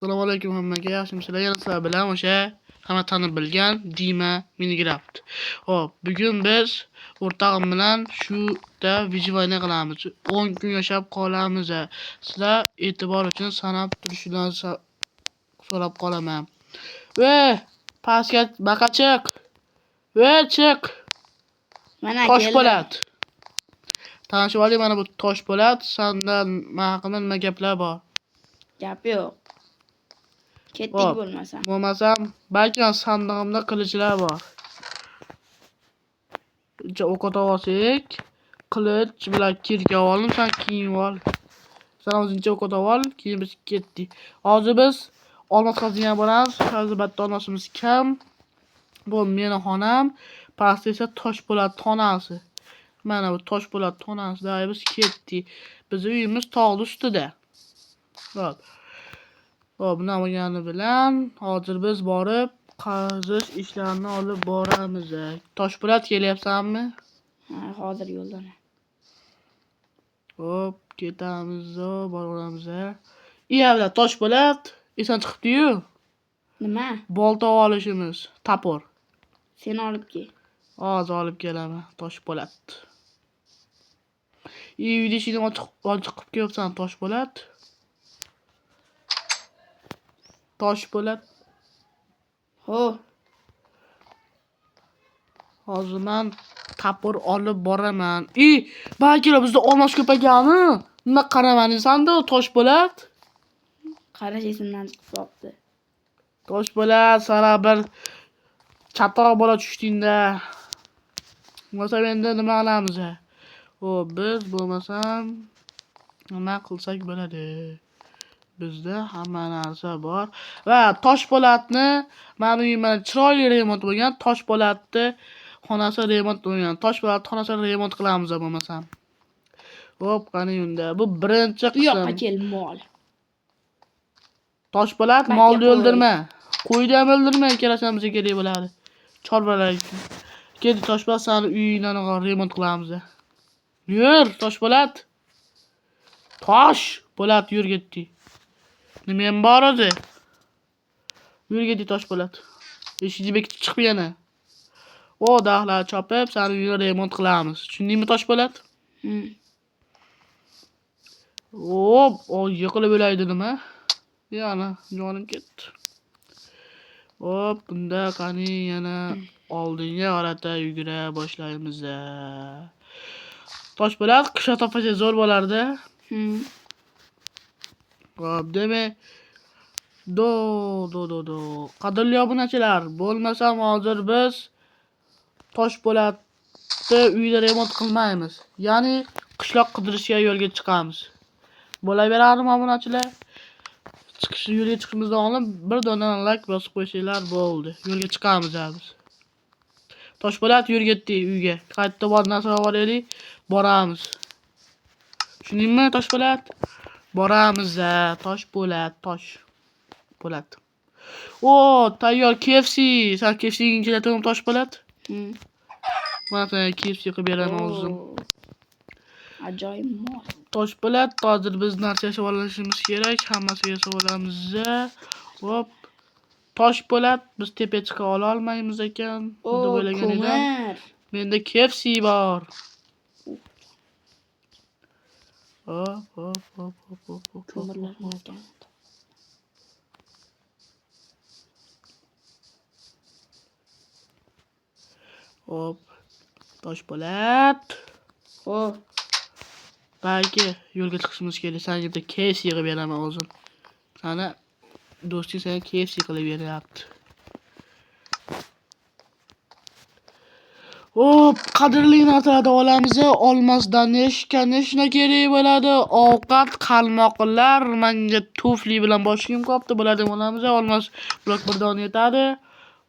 Assalomu alaykum hammaga, yaxshimisizlar? Yana sizlar bilan o'sha hamma tanib bilgan Dima Minecraft. Xo'p, bugun biz o'rtog'im bilan shu yerda выживание qilamiz. 10 kun yashab qolamiz. Sizlar e'tibor uchun sanab turishini so'rab qolaman. Va pastga baqa chiq. Va chiq. Mana keldim. Toshpo'lat. Tanishib oling, mana bu Toshpo'lat. Sandan men haqimda nima gaplar bor? Gap yo'q. Ketdik Hop. bo'lmasa. Bo'lmasam, balki sandig'imda qilichlar bor. O'q olsak, qilich bilan kirka oldim, san kiyim ol. San o'zingcha o'q ol, keyin biz ketdik. Hozir biz olmos qazigani boramiz. Hozir bitta olmosimiz kam. Bu meni xonam, pastda esa Toshpo'lat xonasi. Mana bu Toshpo'lat xonasida biz ketdik. Bizni uyimiz tog'ni ustida. Hop. Hop, nima bo'lgani bilan hozir biz borib qazish ishlarini olib boramiz. Toshpo'lat, kelyapsanmi? Ha, hozir yo'ldaman. Hop, ketamiz, boraveramiz. Iya, Toshpo'lat, eson chiqibdi-yu. Nima? Bolta olishimiz, topor. Sen olib kel. Hozir olib kelaman, Toshpo'lat. Uyda eshigini ochiq ochiq qilib kelyapsan, Toshpo'lat. Toshpo'lat. Ho, Hozir man topor olib boraman. I, balki bizda olmos ko'paygani. Nima qaramadingsan-da, Toshpo'lat? Qarash esimdan chiqib qolibdi. Toshpo'lat, sana bir chatoq bola tushdingda. Bo'lmasa endi nima qilamiz? Xo'p, biz bo'lmasam nima qilsak bo'ladi? Bizda hamma narsa bor. Va Toshpo'latni mani uyim mana chiroyli remont bo'lgan. Toshpo'latni xonasi remont bo'lgan. Toshpo'lat xonasini remont qilamiz bo'lmasam. Xo'p, qani unda. Bu birinchi Bu yoqqa qism. kel, mol. Toshpo'lat, Bakka molni qo'y. o'ldirma. Qo'yni ham o'ldirma, ikkalasi ham bizga kerak bo'ladi. Chorvalar uchun. Kel, Toshpo'lat, sani uyingni remont qilamiz. Yur, Toshpo'lat. Toshpo'lat, yur ketdik. Nima bor o'zi? Yur ketdik, Toshpo'lat. Eshikni bekitib chiqib yana. O daraxtlar chopib, sani uyingni remont qilamiz. Tushundingmi, Toshpo'lat? Hmm. Hop, o yiqilib o'laydi nima? Yana jonim ketdi. Hop, bunda qani yana oldinga qarata yugura boshlaymiz. Toshpo'lat, qishloq topsa zo'r bo'lardi. Hop, demak, do do do do. Qadrli obunachilar, bo'lmasam hozir biz Toshpo'latni uyida remont qilmaymiz. Ya'ni qishloq qidirishga yo'lga chiqamiz. Bo'laveradimi, obunachilar? Chiqish yo'lga chiqishimizdan oldin bir dona like bosib qo'ysanglar bo'ldi. Yo'lga chiqamiz biz. Toshpo'lat, yur ketdik uyga. Qaytib bor narsa olaylik, boramiz. Tushundingmi, Toshpo'lat? Boramiz, Toshpo'lat, Toshpo'lat. O, tayyor KFC. San KFC'ing keladimi, Toshpo'lat? Hmm. Mana senga KFC qilib beraman o'zim. Oo. Ajoyib mol. Toshpo'lat, hozir biz narsa yasab olishimiz kerak. Hammasiga yasab olamiz. Hop. Toshpo'lat, biz tepaga chiqa ola olmaymiz ekan O, deb o'ylagan edim. ko'mir. Menda KFC bor. Hop, hop, hop, hop, hop, hop, hop, Ko'mirlar hop. ekan. Hop. Toshpo'lat. Ho, Balki yo'lga chiqishimiz kerak. Senga bitta KFC qilib beraman o'zim. Sani do'sting senga KFC qilib beryapti. Hop, qadrli narsalarni olamiz. Olmosdan конечно kerak bo'ladi. Ovqat, qalmoqlar, menga tufli bilan bosh kiyim qolibdi. Bularni olamiz. Olmos blok bir dona yetadi.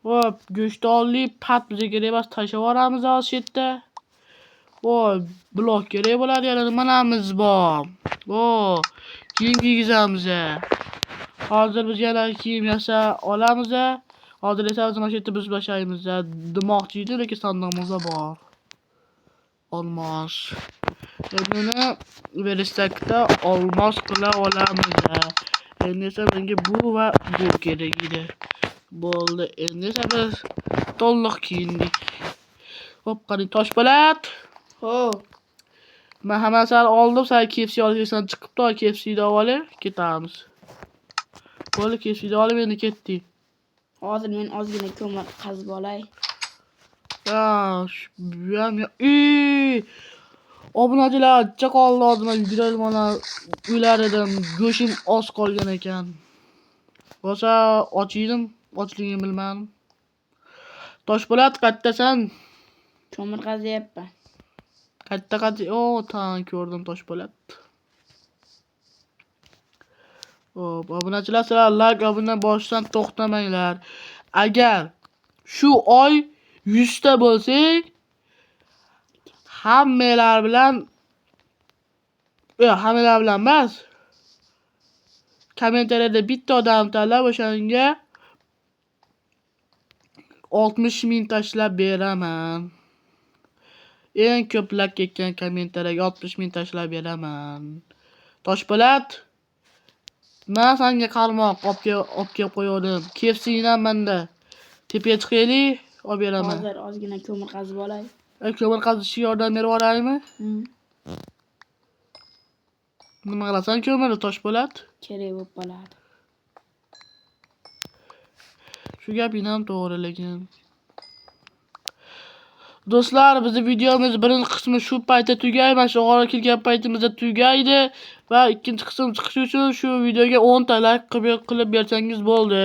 Hop, go'sht oldik. Pat bizga kerak emas, tashlab yuboramiz hozir shu yerda. Voy, blok kerak bo'ladi, yana nimalarimiz bor. O, kiyim kiygizamiz. Hozir biz yana kiyim yasa olamiz. Hozir esa biz mana shu yerda biz boshlaymiz. Demoqchi edim, lekin sandig'imizda bor. Olmos. Endi uni verstakda olmos qila olamiz. Endi esa menga bu va bu kerak edi. Bo'ldi. Endi esa biz to'liq kiyindik. Hop, qarang, Toshpo'lat. Ho, Men hammasini oldim, san KFC olishdan chiqibdi, KFC'ni olib ketamiz. Bo'ldi, KFC'ni olib endi ketdik. Hozir men ozgina ko'mir qazib olay. Ha, bu ham Ey! Obunachilar, ancha qoldi, hozir man yugurib mana o'lar edim. Go'shim oz qolgan ekan. Rosa och yedim, ochligimni bilmadim. Toshpo'lat, qayerdasan? Ko'mir qazyapman. Qayerda qayerda? O, tan ko'rdim, Toshpo'lat. Hop, obunachilar, sizlar like, obuna bosishdan to'xtamanglar. Agar shu oy 100 ta bo'lsak, hammalar bilan, yo'q, hammalar bilan emas. Kommentariyada bitta odam tanlab o'shanga 60 ming tashlab beraman. Eng ko'p like ketgan kommentariyaga 60 ming tashlab beraman. Toshpo'lat, man senga qarmoq olib kelib qo'ygandim. KFC'ni ham menda. Tepaga chiqaylik, olib beraman. Hozir ozgina ko'mir qazib olay. Ko'mir qazishga yordam berib yuboraymi? Hmm. Nima qilasan ko'mirni, Toshpo'lat? Kerak bo'lib qoladi. Shu gaping ham to'g'ri lekin. Do'stlar, bizni videomiz birinchi qismi shu paytda tugaydi. Mana shu g'orga kirgan paytimizda tugaydi va ikkinchi qism chiqishi uchun shu videoga 10 ta like qilib bersangiz bo'ldi.